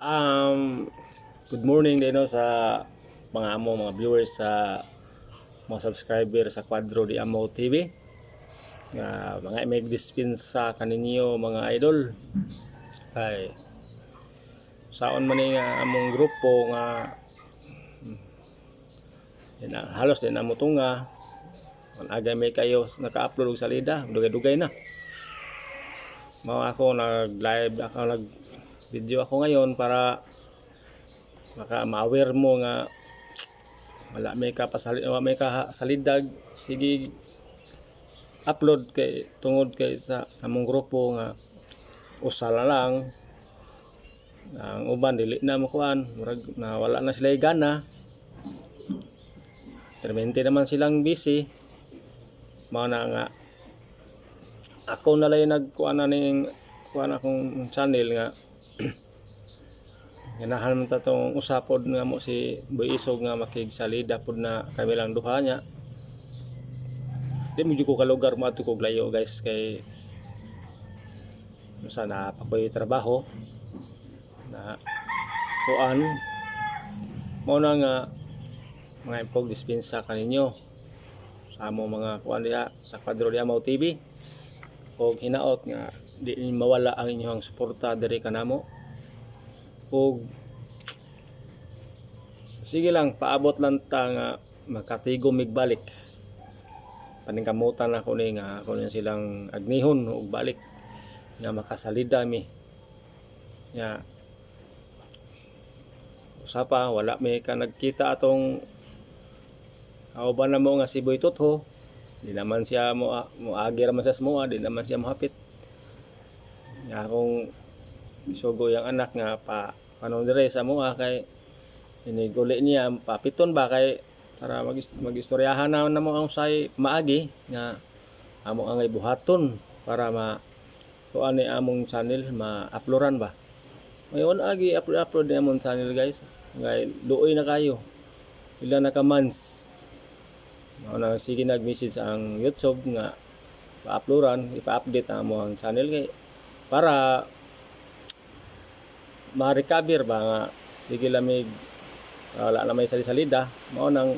Good morning din, no, sa mga amo mga viewers, sa mga subscriber sa Kwadro di Amo TV. Nga mga may dispensa kaninyo, mga idol. Kay saon man ni nga among grupo nga di na, halos di na mo tunga. Agay may kayo naka-upload og salida, dugay-dugay na. Mao ako nag-live ako, nag video ako ngayon para maka ma-aware mo nga wala may ka pasali, wala may ka salidag sige upload kay tungod kay sa among grupo nga usa na lang. Ang uban dili na mo kuan, murag na wala na sila gana, permente naman silang busy. Mao na nga ako na lang nagkuan na ning kuan akong channel nga ganahan man ta tong usapod nga mo si Boy Isog nga makigsalida pod na kami lang duha niya. Di mo jud ko kalugar mo adto kog layo, guys, kay usa na pa ko'y trabaho na kuan. Mao na nga mga impog dispensa kaninyo sa among mga kuan diha sa Kwadro di Amaw TV og hinaot nga di ninyo mawala ang inyong suporta diri kanamo ug sige lang, paabot lang ta nga makatigom mig balik. Paningkamutan ako ni nga ako ni silang agnihon og balik nga makasalida mi nga. Usa pa, wala may ka nagkita atong kauban na mo nga si Boy Totho. Di naman siya mo moagi ra man siya sa moa, di naman siya mohapit. Nga akong sugo yung anak nga pa panon dire sa moa kay iniguli niya papiton ba kay para mag-istoryahan na namo ang say maagi nga amo ang buhaton para ma kuan ni among channel, ma-uploadan ba. Ngayon agi upload upload ni among channel, guys, ngay luoy na kayo, pila na ka months. Mao na sige nag-message ang YouTube nga pa-uploadan, ipa-update ang among channel kay para ma-recover ba nga sige lamig wala na may sali-salida. Mao nang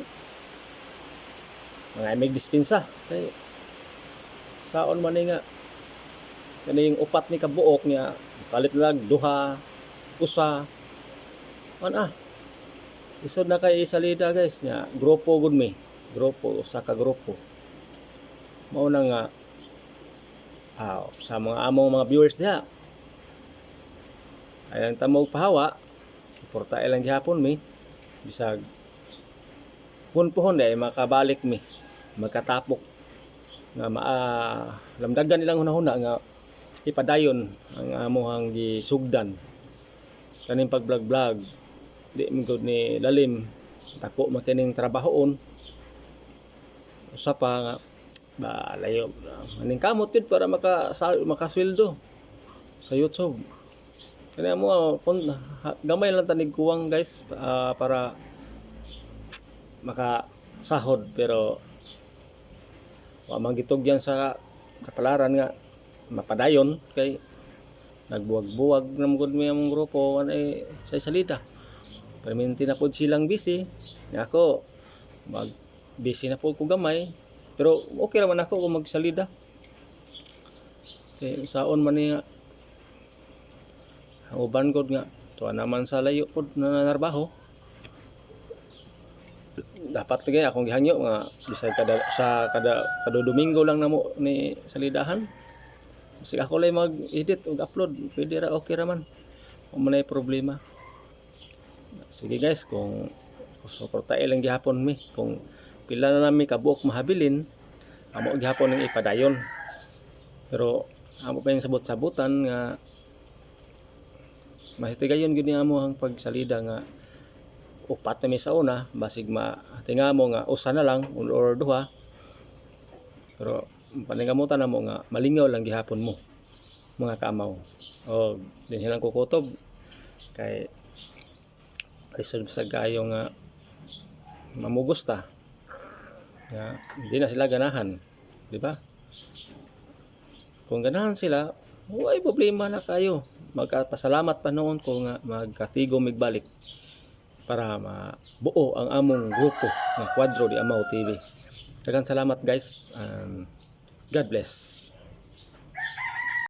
mga imig dispensa kay saon man ni nga kaning upat ni kabuok niya kalit lang duha, usa man. Ah, isod na kay salida, guys, nga grupo gud mi, grupo, usa ka grupo. Mao na nga sa mga among mga viewers diha, ayan tamog pahawa, suporta ilang gihapon mi bisag puhon-puhon dahil makabalik mi, magkatapok nga maa lamdagan ilang hunahuna nga ipadayon ang amohang gisugdan kaning pag vlog vlog. Di man gud ni lalim, dako man kining trabahoon. Usa pa nga ba layo maning kamot yun para maka makasweldo sa YouTube. Kaya mo kung gamay lang tanig kuwang, guys, para makasahod, pero wa man gitugyan sa kapalaran nga mapadayon kay nagbuwag-buwag na gud mi among grupo ay sa salida. Perminti na pod silang busy. Nya ako mag busy na pod ko gamay, pero okay ra man ako kung magsalida kay saon man niya ang uban gud nga tuwa naman sa layo pod na narbaho. Dapat kay akong gihangyo nga bisag kada sa kada kada Domingo lang namo ni salidahan. Bisag ako lang mag-edit ug upload, pwede ra, okay ra man, wa man nay problema. Sige guys, kung suporta ilang gihapon mi, kung pila na nami kabuok mahabilin, amo gihapon ning ipadayon. Pero amo pa yung sabot-sabutan nga mahitigayon gyud ni amo ang pagsalida nga upat na mi sa una, basig ma tinga mo nga usa na lang or duha, pero paningkamutan na mo nga malingaw lang gihapon mo, mga kamaw. O dinhi lang kukutob kay lisod sa kayo nga mamugos ta nga hindi na sila ganahan, di ba? Kung ganahan sila Way problema na kayo. Magpasalamat pa noon ko nga magkatigo migbalik para mabuo ang among grupo nga Kwadro di Amaw TV. Daghang salamat, guys. God bless.